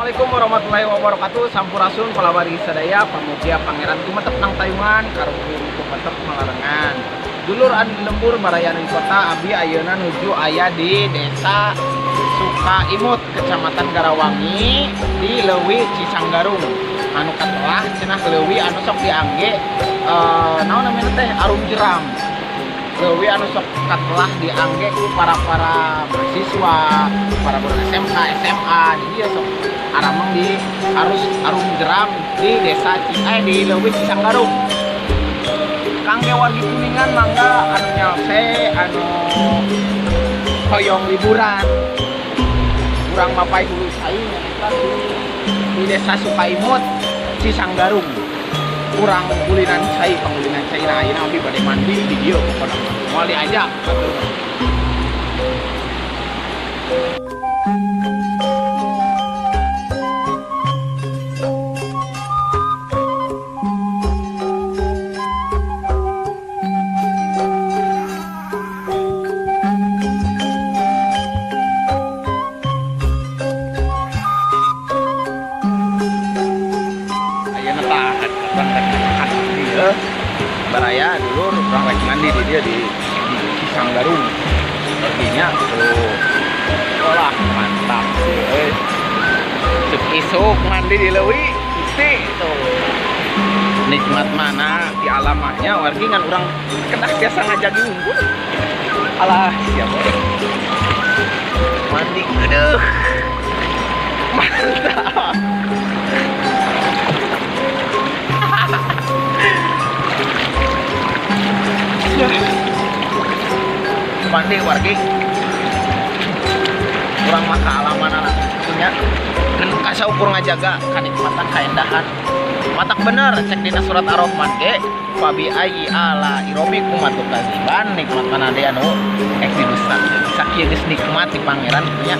Assalamualaikum warahmatullahi wabarakatuh. Sampurasun palawari sadaya, pamugia pangeran tumetep nang tayungan, karuhun tumetep malarengan. Dulur anu di lembur baraya anu di kota, abdi ayeuna nuju aya di Desa Sukaimut, Kecamatan Garawangi, di Leuwi Cisanggarung. Anu katelah cenah leuwi anu sok diangge naon namanya teh arum jeram. Leuwi anu sok katelah diangge ku para-para mahasiswa, para guru SMK, SMA, di dieu sok arameng di arus arum jeram di desa di Leuwi Cisanggarung. Kangge wargi Kuningan mangga anu nyalse anu hoyong liburan kurang mapai hulu cai nyaeta di Desa Sukaimut Cisanggarung. Kurang kulinan cai, pangulinan cai. Nah ayeuna abdi bade mandi di dieu pokona moal diajak atuh. Baraya dulur urang rek mandi di dia di Cisanggarung. Artinya tuh olah mantap sih euy. Isuk mandi di leuwi Gusti tuh. Nikmat mana di alamahnya wargi ngan urang kedah biasa ngajagi unggul. Alah siapa mandi aduh. Mantap. Mandi wargi kurang maka alaman lah punya kasa ukur ngajaga kanikmatan kaendahan matak bener cek dina surat Ar-Rahman ge fabi ayyi ala irobikum atukaziban nikmat mana deui anu ek didusta sakieu geus nikmat di pangeran punya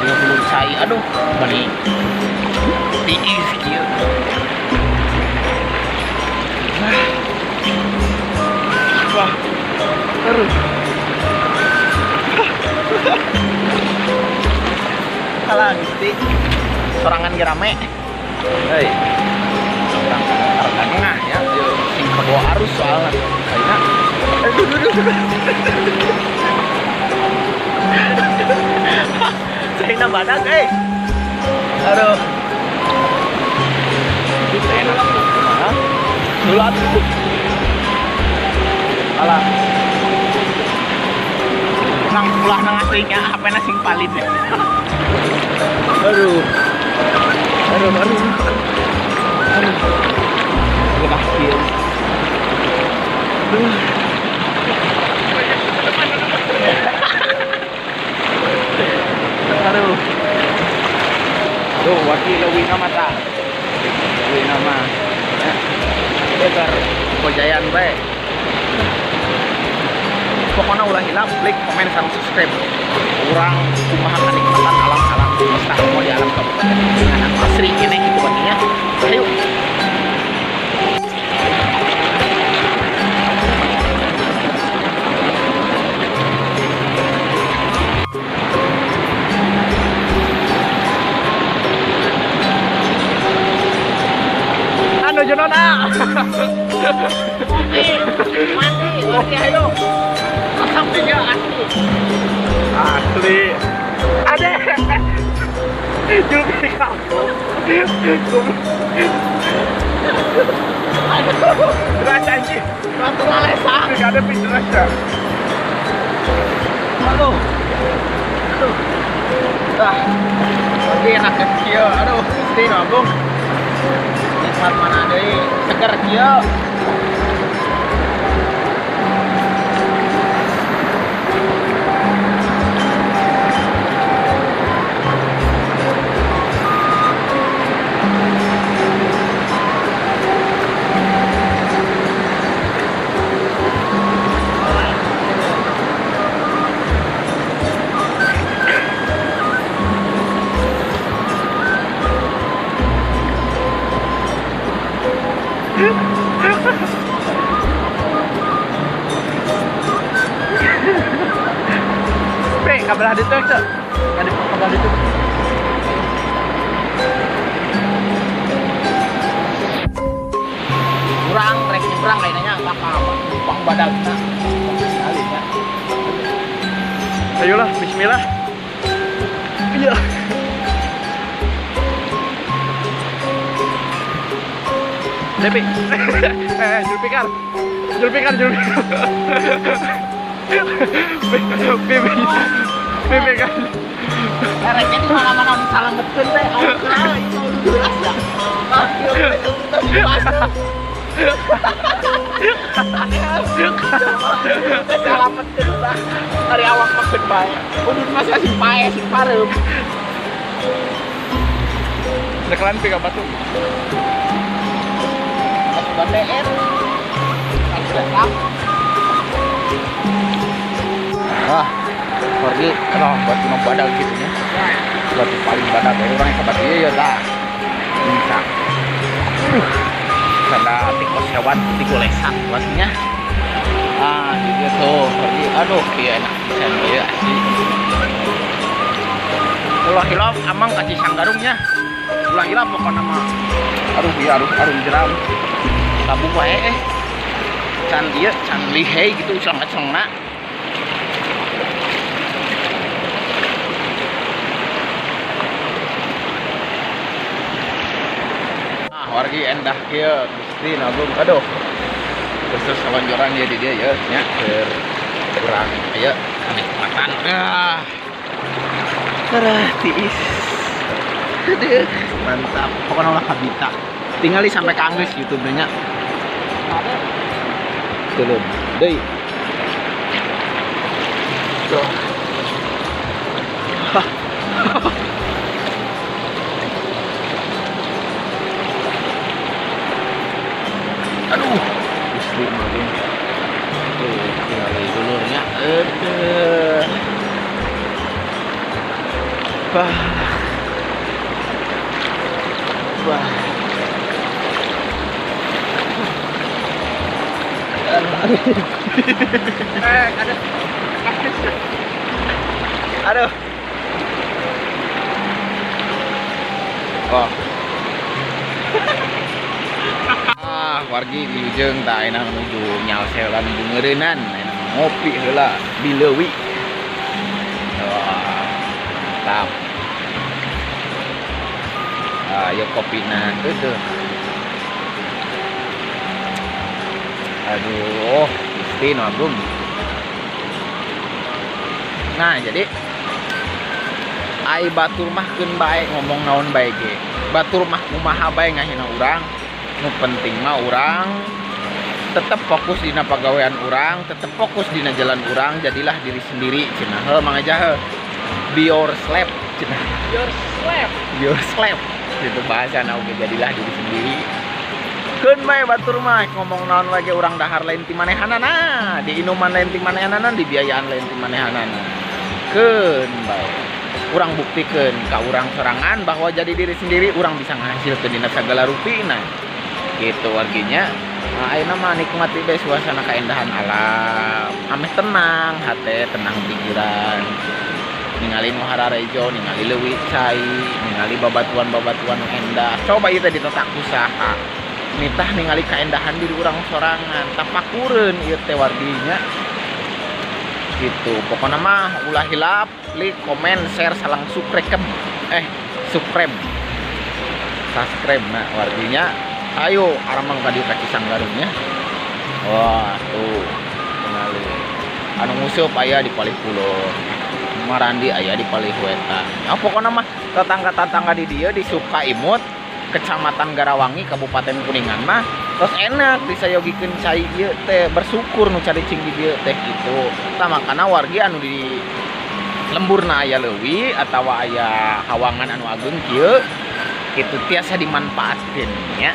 30 cai aduh meni tiis kieu. Wah, terus. Alah, Gusti. Sorangan ge rame. Hei. Urang tengah ya, sing kebawa arus soalna. Ayeuna. Aduh, aduh, aduh. Caina badag euy. Aduh. Itu enak. Hah? Dulu atuh. Alah. Nang ulah nang aslinya HP-na sing palit. Aduh. Aduh, aduh. Aduh. Lebah kieu. Aduh. Aduh. Tuh, wakil leuwihna mata. Leuwihna mah. Ya. Bener, kojayan bae. Pokoknya ulah hilap, like, komen, sama subscribe. Urang kumaha kanikmatan alam-alam semesta mau di alam kabupaten Kuningan asri ini gitu baginya. Ayo. Anu jonona. Mandi, mandi, ayo. Asam juga asli. Asli. Ada. Juga di kampung. Aduh. Deras anjing. Ratu ngalesa. Enggak ada pintu derasnya. Aduh. Aduh. Dah. Lagi enak kieu. Aduh, Gusti nabung. Nikmat mana deui? Seger kieu. P, kabelah ditu, Cek. Kabelah ditu. Eta ka pang badagna. Sekali nya. Ayolah, bismillah. Iya. Depi. Zulfikar. Zulfikar, Zulfikar. Pipi. Pipi kan. Ereknya di mana-mana disalangetkeun teh. Ah, itu jelas ya. Ah, ieu teh pas. Salametkeun tah. Ari awak mah keun bae. Udud mah sing pae, sing pareup. Nekelan pi ka batu. BTR. Ah, pergi kalau batu nu badag gitu nya. Batu paling badag orang yang kabar ieu ya tah. Bisa. Kada tikos hewan tikolesan batunya. Ah, gitu tuh pergi. Aduh, kieu enak pisan ieu asli. Ulah hilap amang ka Cisanggarungnya. Ulah hilap pokona mah. Aduh, ieu aduh arum jeram. Tabung wae can ieu can lihei gitu uclang-uclangna. Ah, wargi endah kieu Gusti nabung. Aduh. Khusus salonjoran dia di dia ya nya keur urang aya kanikmatan. Ah. Terah tiis. Aduh, mantap. Pokoknya ulah kabita. Tinggali sampai ka anggeus YouTube-nya. Tuluh. Deui. Tuh. Aduh, Gusti magung. Tuh, tinggali dulurnya. Aduh. Wah. Wah. Aduh. Aduh. Oh. Ah, wargi wilujeng tah ayeuna menuju nyalselan menuju ngeureunnan, ayeuna ngopi heula di leuwi. Wah, mantap. Ah, ieu kopina teuh. Aduh, Gusti nu agung. Nah, jadi ai batur mah keun bae ngomong naon bae ge. Batur mah kumaha bae ngahina urang. Nu penting mah urang tetep fokus dina pagawean urang, tetep fokus dina jalan urang, jadilah diri sendiri cenah. Heuh Mang Eja heuh. Be your slave cenah. Your slave. Your slave. Itu bahasana oge jadilah diri sendiri. Keun bae batur mah ngomong naon wae ge urang dahar lain ti manehanana, di inuman lain ti manehanana, di biayaan lain ti manehanana. Keun bae. Urang buktikeun ka urang sorangan bahwa jadi diri sendiri urang bisa ngahasilkeun dina sagala rupina. Gitu warginya. Nah, ayeuna mah nikmati bae suasana kaendahan alam. Ameh tenang hate, tenang pikiran. Ningali nu hararejo, ningali leuwi cai, ningali babatuan-babatuan nu endah. Coba ieu teh ditotak usaha. Nitah ningali kaendahan diri urang sorangan, tapakureun ieu teh warginya. Gitu. Pokona mah ulah hilap, like, komen, share, salang subscribe. Subscribe. Subscribe nah warginya. Ayo aramang ka dieu ka Cisanggarungnya. Wah, tuh. Kenali. Anu nguseup aya di palih kulon. Marandi aya di palih wetan. Nah, pokona mah tetangga-tetangga di dieu di Sukaimut, Kecamatan Garawangi, Kabupaten Kuningan mah terus enak disayogikeun cai ieu teh, bersyukur nu caricing di dieu teh gitu. Tah makana wargi anu di lemburna aya leuwi atawa aya hawangan anu ageung kieu kitu tiasa dimanfaatkeun nya.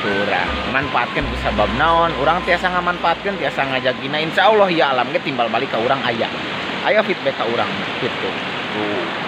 Urang manfaatkeun ku sabab naon? Urang tiasa ngamanfaatkeun, tiasa ngajagina, insyaallah ya alam ge timbal balik ka urang aya. Aya feedback ka urang gitu. Tuh.